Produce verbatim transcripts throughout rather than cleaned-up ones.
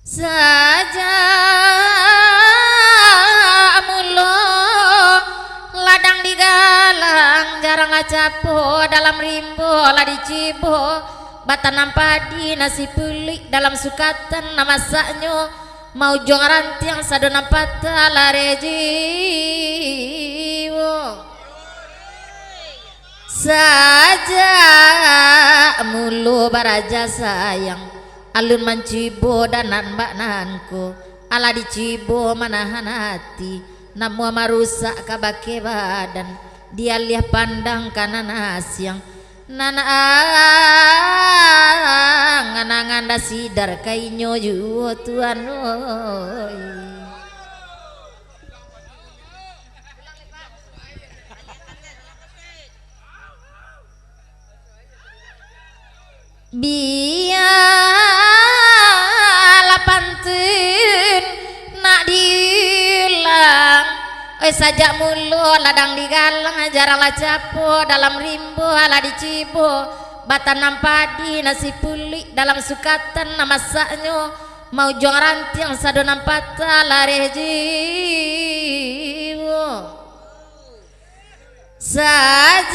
Sajak mulo ladang digalang, jarang lah capo, dalam rimbo lah dicibo, batanam padi nasi puluik, dalam sukatan nan masaknyo, maujuang rantiang sado nan patah lareh jiwo. Sajak mulo baraja sayang, alun mancibo danan bak nan ko, alah dicibo manahan ati, namuah marusak kabake badan, dialiah pandang ka nan asiang, nan angan-angan dasidar ka inyo juo tuan oi. Bialah pantun nak diulang. Oi, sajak mulo ladang digalang, jarang lah capo, dalam rimbo lah dicibo, batanam padi nasi puluik, dalam sukatan nan masaknyo, maujuang rantiang sado nan patah lareh jiwo. Sajak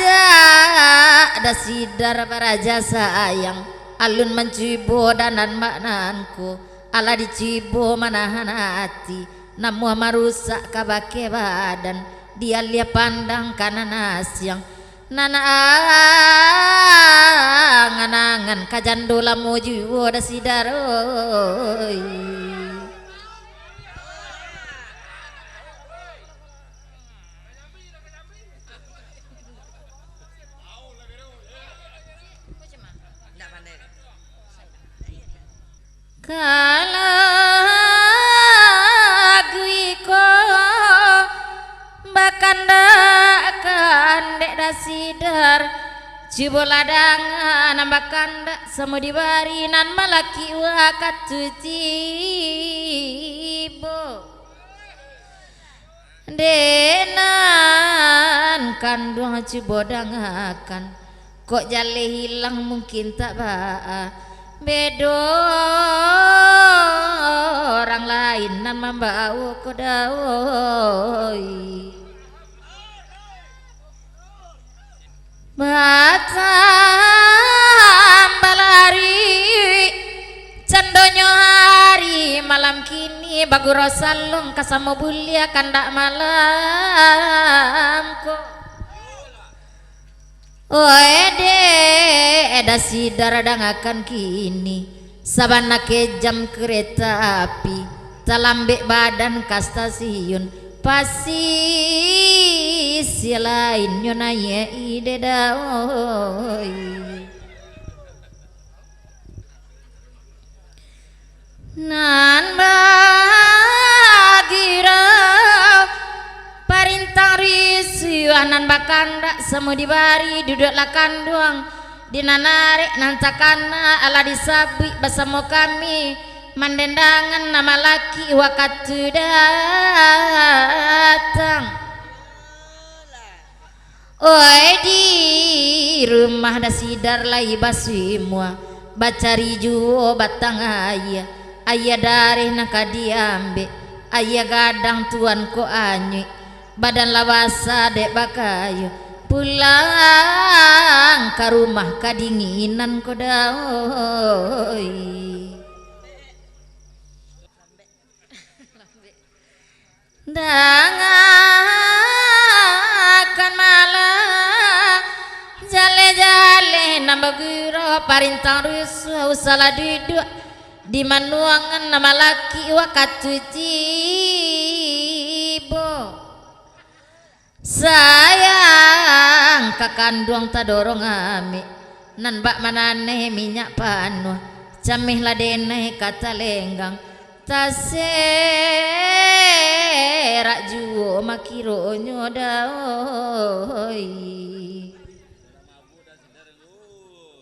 dasidar baraja sayang, alun mancibo danan bak nan ko, alah dicibo manahan ati, namuah marusak kabake badan, dialiah pandang ka nan asiang, nan angan-angan ka jando lamo juo dasidar oi. Kalau lagu iko bakandak-kandak dasidar, cubolah dangan nan bakandak, samo dibari nan malaki wakatu tibo. Dek nan kanduang cubo dangakan, kok jaleh ilang mungkin tak baa, bedo urang lain nan mambawo ko dawoi. Batambah lah hari, candonyo hari malam kini, bagurau salong ka samo buliah kandak malam ko. Oe dek, dasidar dangakan kini, sabana kejam kereta api, talambek badan ka stasiun, pasisia lainnyo naiak-i dek dawoi. Nan bagirau parintang risuah, nan bakandak samo dibari, duduaklah kanduang di nan arek, nan takana alah disabuik basamo kami, mandangan nan malaki wakatu datang. Oe, di rumah dasidar lai basimua, bacari juo batang aia, aia dareh nan ka diambek, aia gadang tuan ko anyuik, badan lah basa dek bakayo, pulang ka rumah kadinginan ko dawoi. Dangakan malah jaleh-jaleh nan bagurau parintang rusuah, usahlah duduak di manuangan nan malaki wakatu tibo. Sayang ka kanduang tadorong ameh, nan bak mananeh minyak panuah, cameh lah denai ka talenggang, taserak juo makironyo dawoi.